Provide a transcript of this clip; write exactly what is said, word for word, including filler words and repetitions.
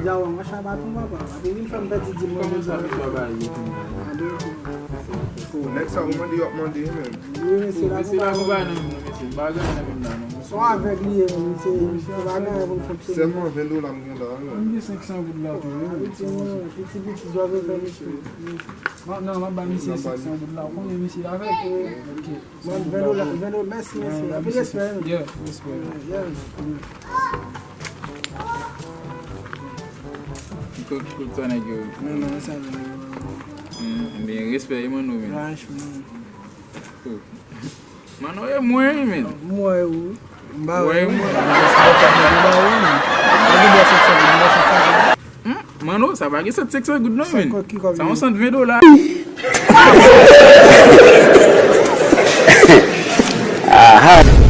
Jawa, mwen chay baton papa. Api vin fè m pèdi di mwen. Kòman sa, mesye, a bay yo tou? Nèg sa ou mande, yo ap mande menm. Wi, mesye, la konpa nan menm non, mesye. M pa gen nan menm la non. Son avèg li ye, mesye, misye pa gen pou l fonksyone. Sèlman ven dola m gen la. Mwen gen senk san goud la tou wi. Piti piti zwa ven fè mesye. Non, non, m ap bay misye senk san goud la. Ou konnen misye avèg. Ok. Bon, ven dola, ven dola, mèsi mesye. Anpil respè. Yeah, respè. Yeah. Ki kote sa nèg yo? Men men sa nèg yo. Ebyen respè e Manno men. Franchman. Manno e mwen men. Mwen ou. Mwen ou. Manno sa pa gen sant senk san goud non men. Sa yon sant ven dola. Aha.